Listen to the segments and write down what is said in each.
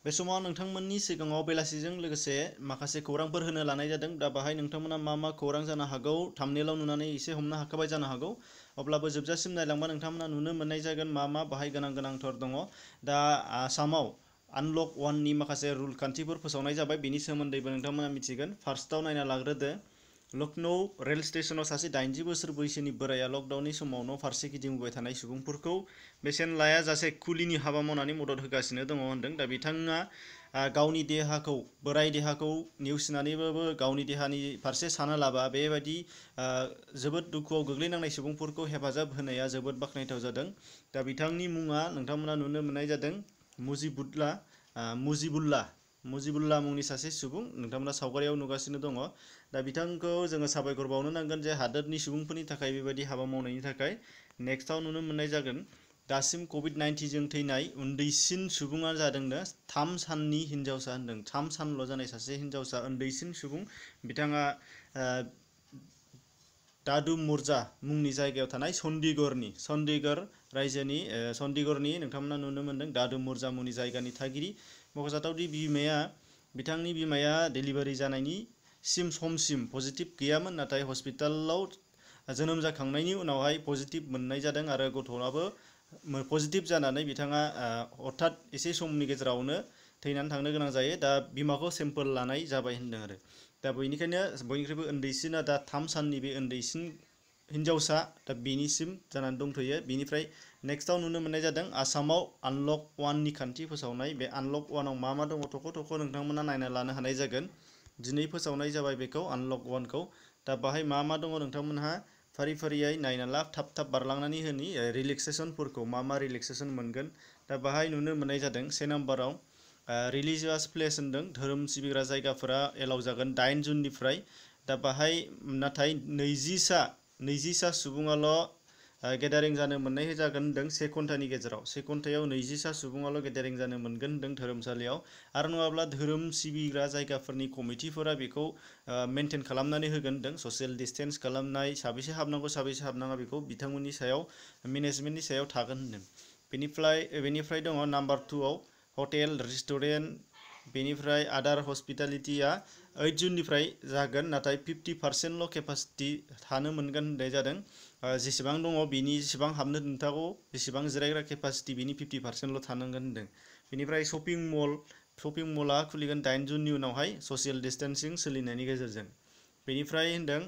बे समाव नोंथांमोननि सिगाङाव बेलासिजों लोगोसे माखासे खौरांफोर होनो लानाय जादों। दा बाहाय नोंथांमोना मा खौरां जानो हागौ थाम्बनेलाव नुनानै एसे हमनो हाखाबाय जानो हागौ। अब्लाबो जोबजासिम नायलांबा नोंथांमोना नुनो मोननाय जागोन मा बाहाय गोनांथार दङ। दा आसामाव आनलक 1 नि माखासे रुल खान्थिफोर फोसावनाय जाबाय, बेनि सोमोन्दैबो नोंथांमोना मिथिगोन। फार्स्टआव नायना लाग्रोदो। लखनऊ रेल स्टेशनाव सासे 80 बोसोर बैसोनि बोराया लकडाउननि समाव न' फारसे गिदिंबोबाय थानाय सुबुंफोरखौ बेसेन लायाजासे कुलिनि हाबा मावनानै मदद होगासिनो दङ होनदों। दा बिथाङा गावनि देहाखौ, बोराय देहाखौ नेवसिनानैबाबो गावनि देहानि फारसे सानालाबा बेबायदि जोबोद दुखुआव गोग्लैनांनाय सुबुंफोरखौ हेफाजाब होनाया जोबोद बाख्नायथाव जादों। दा बिथांनि मुङा नोंथांमोना नुनो मोननाय जादों मुजिबुल्लाह मुंनि सासे सुबुं नोंथांमोना सावगारियाव नुगासिनो दङ। दा बिथांखौ जोङो साबायखर बावनो नांगोन जे हादोरनि सुबुंफोरनि थाखाय बेबायदि हाबा मावनायनि थाखाय। नेक्स्टआव नुनो मोननाय जागोन दासिम कभिड-19 जों थैनाय उन्दैसिन सुबुङा जादोंनो 3 साननि हिनजावसा होनदों। 3 सानल' जानाय सासे हिनजावसा उन्दैसिन सुबुं। बिथाङा दादु मुर्जा मुंनि जायगायाव थानाय चन्डीगढ़ रायजोनि चन्डीगढ़नि नोंथांमोना नुनो मोनदों दादु मुर्जा मुंनि जायगानि थागिरि। मख'जाथावदि बिथांनि बिमाया डेलिभारि जानायनि समसिम पजिटिभ गैयामोन, नाथाय हस्पिटालाव जोनोम जाखांनायनि उनावहाय पजिटिभ मोननाय जादों आरो गथ'आबो पजिटिभ जानानै बिथाङा हठात एसे समनि गेजेरावनो थैनानै थांनो गोनां जायो। दा बिमाखौ सेम्पोल लानाय जाबाय होनदों आरो। दा बेनिखायनो बयनिख्रुइबो उन्दैसिना दा 3 साननि बे उन्दैसिन हिनजावसा दा बेनिसिम जानानै दंथ'यो। बेनिफ्राय नेक्स्टआव नुनो मोननाय जादों आसामाव आनलक 1 नि खान्थि फोसावनाय। बे आनलक 1 आव मा दङ थख' नोंथांमोना नायना लानो हानाय जागोन। दिनै फोसावनाय जाबाय बेखौ आनलक 1 खौ। दा बाहाय मा दङ नोंथांमोनहा फारि नायना ला, थाब बारलांनानै होनि रिलेक्सेसनफोरखौ मा रिलेक्सेसन मोनगोन। दा बाहाय नुनो मोननाय जादों 1 नाम्बाराव रिलिजियास प्लेस होनदों, धोरोम सिबिग्रा जायगाफोरा एलाउ जागोन 8 जुननिफ्राय। दा बाहाय नाथाय 20 सा सुबुङाल' गेदारिं जानो मोननाय जागोन होनदों 1 घन्टानि गेजेराव। 1 घन्टायाव 20 सा सुबुङाल' गेदारिं जानो मोनगोन होनदों धोरोमसालियाव। आरो नङाब्ला धोरोम सिबिग्रा जायगाफोरनि कमिटिफोरा बेखौ मेनटेन खालामनानै होगोन होनदों। ससियेल डिस्टेन्स खालामनाय, साबेसे हाबनांगौ साबेसे हाबनाङा बेखौ बिथांमोननि सायाव मेनेजमेन्टनि सायाव थागोन होनदों। बेनिफ्राय दङ नाम्बार 2 आव हटेल, रेस्टुरेन्ट, बेनिफ्राय आदार हस्पिटालिटिया 8 जुननिफ्राय जागोन, नाथाय 50% केपासिटि थानो मोनगोन होननाय जादों। जेसेबां दङ बिनि जेसेबां हाबनो मोनथावौ, जेसेबां जिरायग्रा केपासिटि बिनि 50% थानांगोन होनदों। बेनिफ्राय शपिं मलआ खुलिगोन 8 जुननि उनावहाय ससियेल डिस्टेन्सिं सोलिनायनि गेजेरजों। बेनिफ्राय होनदों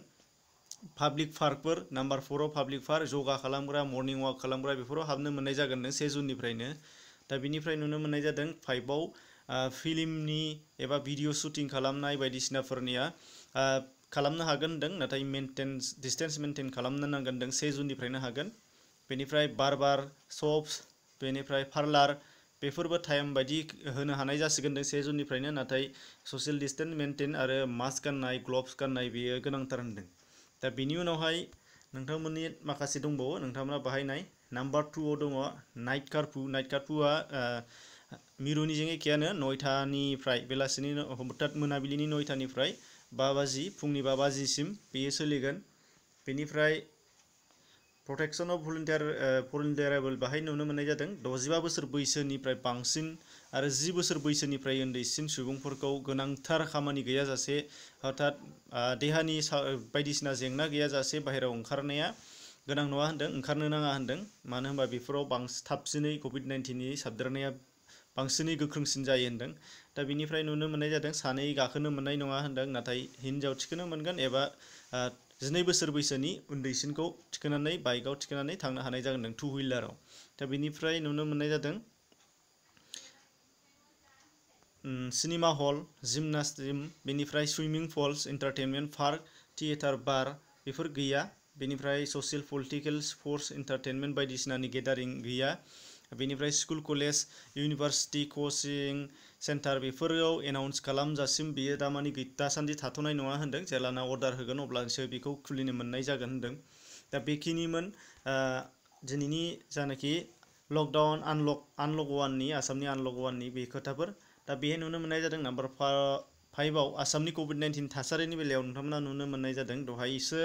पाब्लिक पार्कफोर, नाम्बार 4 आव पाब्लिक पार्क, जगा खालामग्रा, मर्निं वाक खालामग्रा बेफोराव हाबनो मोननाय जागोन 1 जुननिफ्रायनो। दा बिनिफ्राय नुनो मोननाय जादों 5 आव फिल्मनि एबा भिडिअ शुटिं खालामनाय बायदिसिनाफोरनिया खालामनो हागोन होनदों, नाथाय डिस्टेन्स मेनटेन खालामनो नांगोन होनदों। 1 जुननिफ्रायनो हागोन। बेनिफ्राय बार्बार शप्स, बेनिफ्राय पार्लार बेफोरबो टाइम बायदि होनो हानाय जासिगोन 1 जुननिफ्रायनो, नाथाय ससियेल डिस्टेन्स मेनटेन आरो मास्क गाननाय, ग्लभ्स गाननाय बेयो गोनांथार होनदों। दा बिनि उनावहाय नोंथांमोननि माखासे दंबावो, नोंथांमोना बाहायनाय नाम्बार 2 आव दङ नाइट कार्फ्युआ मिरुनिजों एखेयानो 9टानिफ्राय बेलासिनि मोनाबिलिनि 9टानिफ्राय 5 बाजि फुंनि 5 बाजिसिम बेयो सोलिगोन। बेनिफ्राय प्रटेक्सन अफ भुलनेरेबल बाहाय नुनो मोननाय जादों 65 बोसोर बैसोनिफ्राय बांसिन आरो 10 बोसोर बैसोनिफ्राय उन्दैसिन सुबुंफोरखौ गोनांथार खामानि गैयाजासे हठात देहानि बायदिसिना जेंना गैयाजासे बाहेरायाव ओंखारनाया गोनां नङा होनदों, ओंखारनो नाङा होनदों। मानो होनबा बेफोराव थाबसिनै कभिड-19नि साबदेरनाया बांसिनै गोख्रोंसिन जायो होनदों। दा बिनिफ्राय नुनो मोननाय जादों 2 गाखोनो मोननाय नङा होनदों, नाथाय हिनजाव थिखोनो मोनगोन एबा 12 बोसोर बैसोनि उन्दैसिनखौ थिखोनानै बाइकआव थिखोनानै थांनो हानाय जागोन 2 हुइलाराव। दा बिनिफ्राय नुनो मोननाय जादों सिनेमा हल, जिमनाजियाम, बेनिफ्राय सुइमिं पुल्स, एन्टारटेनमेन्ट पार्क, थियेटार, बार बेफोर गैया। बेनिफ्राय ससियेल, पलिटिकेल, स्पर्ट्स, एन्टारटेनमेन्ट बायदिसिनानि गेदारिं गैया। बेनिफ्राय school, college, university, coaching centre बेफोराव एनाउन्स खालामजासिम बेयो दासान्दि थाथ'नाय नङा होनदों। जेब्लाना अर्डार होगोन अब्लासो बेखौ खुलिनो मोननाय जागोन होनदों। दा बेखिनिमोन दिनैनि जानाखि लकडाउन आनलक 1 नि आसामनि आनलक 1 नि बे खोथाफोर। दा बेहाय नुनो मोननाय जादों नाम्बार 5 आव आसामनि कभिड-19 थासारिनि बेलायाव नोंथांमोना नुनो मोननाय जादों दहायसो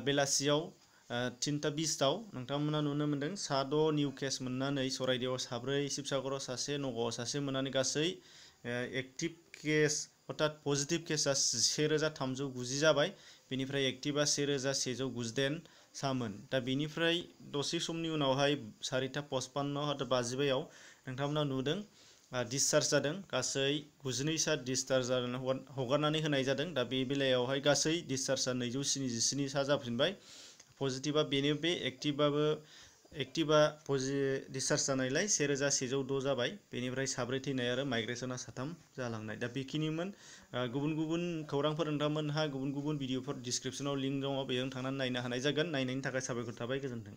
बेलासियाव 3टा 20आव नोंथांमोना नुनो मोन्दों सा 6 निउ केस मोननानै सराइदेवआव 4 शिबसागराव 1 नगावआव 1 मोननानै गासै एक्टिभ केस अर्थात पजिटिभ केसा 1390 जाबाय। बेनिफ्राय एक्टिभा 1198 सामोन। दा बेनिफ्राय दसे समनि उनावहाय 4:55 नोंथांमोना नुदों डिसचार्ज जादों गासै 92 सा डिसचार्ज हगारनानै होनाय जादों। दा बे बेलायावहाय गासै डिसचार्जआ 277 सा जाफिनबाय। पजिटिभा बेनो बे एक्टिभा डिसचार्ज जानायलाय 1106 जाबाय। बेनिफ्राय 4 थैनाय आरो माइग्रेसना 3 जालांनाय। दा बेखिनिमोन। गुबुन गुबुन खौरांफोर नोंथांमोनहा गुबुन गुबुन भिडिअफोर डिसक्रिपसनाव लिंक दङ, बेजों थांनानै नायनो हानाय जागोन। नायनायनि थाखाय साबायखर थाबाय। गोजोन्थों।